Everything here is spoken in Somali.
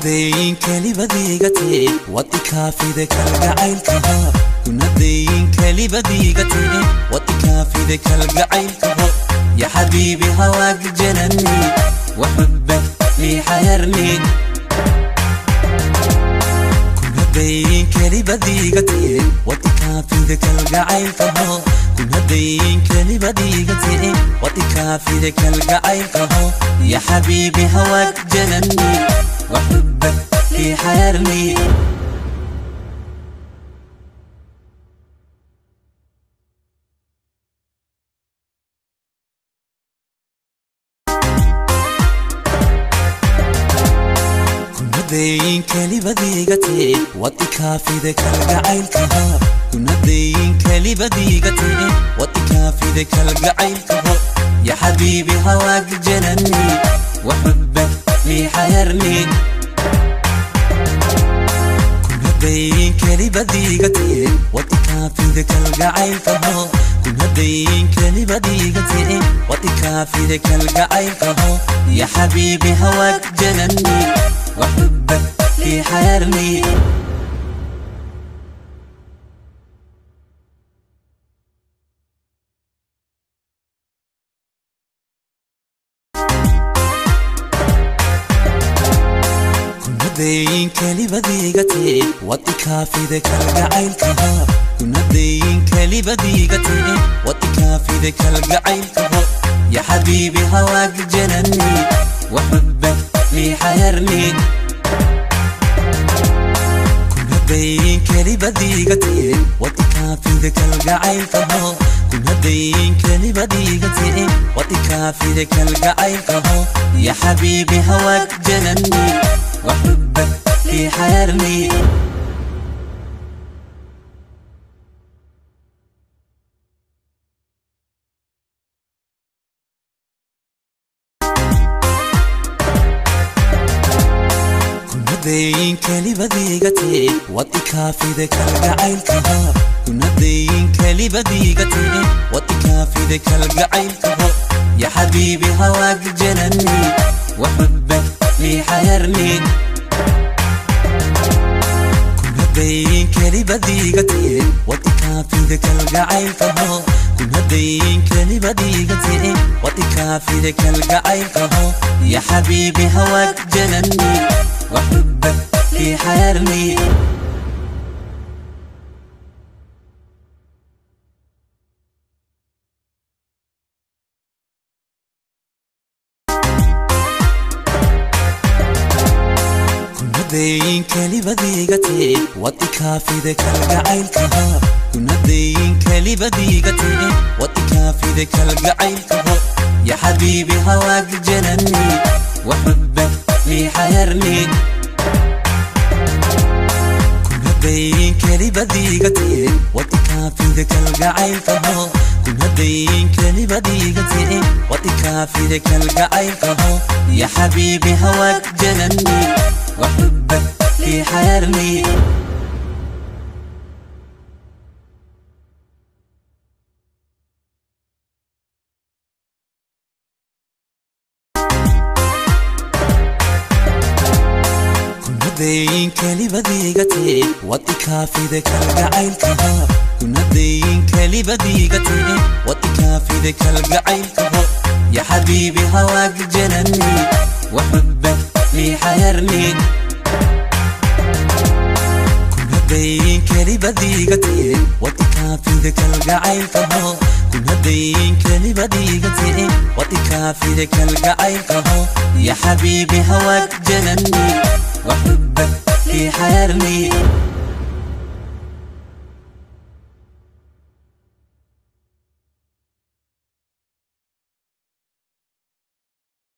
Kunadayin kalibadiigate wadikaafide kalgacaylkaha. Kunadayin kalibadiigate wadikaafide kalgacaylkaho. Ya xabiibi hawaag janani waxubbak lii xayarni. Kunadayin kalibadiigate wadikaafide kalgacaylkaho. Kunadayin kalibadiigate wadikaafide kalgacaylkaho. Ya xabiibi hawaag janani وحبك في حيرني. Kunadayin kalibadiigate wadikaafide kalgacaylkaha. Kunadayin kalibadiigate wadikaafide kalgacaylkaho. Ya xabiibi hawaag janani وحبك لي حيرني. Kunadayin kalibadiigate wadikaafide kalgacaylkaho. Kunadayin kalibadiigate wadikaafide kalgacaylkaho. Ya xabiibi hawaag janani وحبك لي حيرني. Kunadayin kalibadiigate wadikaafide kalgacaylkaha. Kunadayin kalibadiigate wadikaafide kalgacaylkaho. Ya xabiibi hawaag janani وحبك لي حيرني. Kunadayin kalibadiigate wadikaafide kalgacaylkaho. Kunadayin kalibadiigate wadikaafide kalgacaylkaho. Ya xabiibi hawaag janani وحبك في حيرني. Kunadayin kalibadiigate wadikaafide kalgacaylkaha. Kunadayin kalibadiigate wadikaafide kalgacaylkaho. Ya xabiibi hawaag janani وحبك لي حيرني. Kunadayin kalibadiigate wadikaafide kalgacaylkaho. Kunadayin kalibadiigate wadikaafide kalgacaylkaho. Ya xabiibi hawaag janani وحبك لي حيرني. Kunadayin kalibadiigate wadikaafide kalgacaylkaha. Kunadayin kalibadiigate wadikaafide kalgacaylkaho. Ya xabiibi hawaag janani وحبك لي حيرني. Kunadayin kalibadiigate wadikaafide kalgacaylkaho. Kunadayin kalibadiigate wadikaafide kalgacaylkaho. Ya xabiibi hawaag janani وحبك في حيرني. Kunadayin kalibadiigate wadikaafide kalgacaylkaha. Kunadayin kalibadiigate wadikaafide kalgacaylkaho. Ya xabiibi hawaag janani وحبك لي حيرني. Kunadayin kalibadiigate wadikaafide kalgacaylkaho. Kunadayin kalibadiigate wadikaafide kalgacaylkaho. Ya xabiibi hawaag janani وحبك لي حيرني.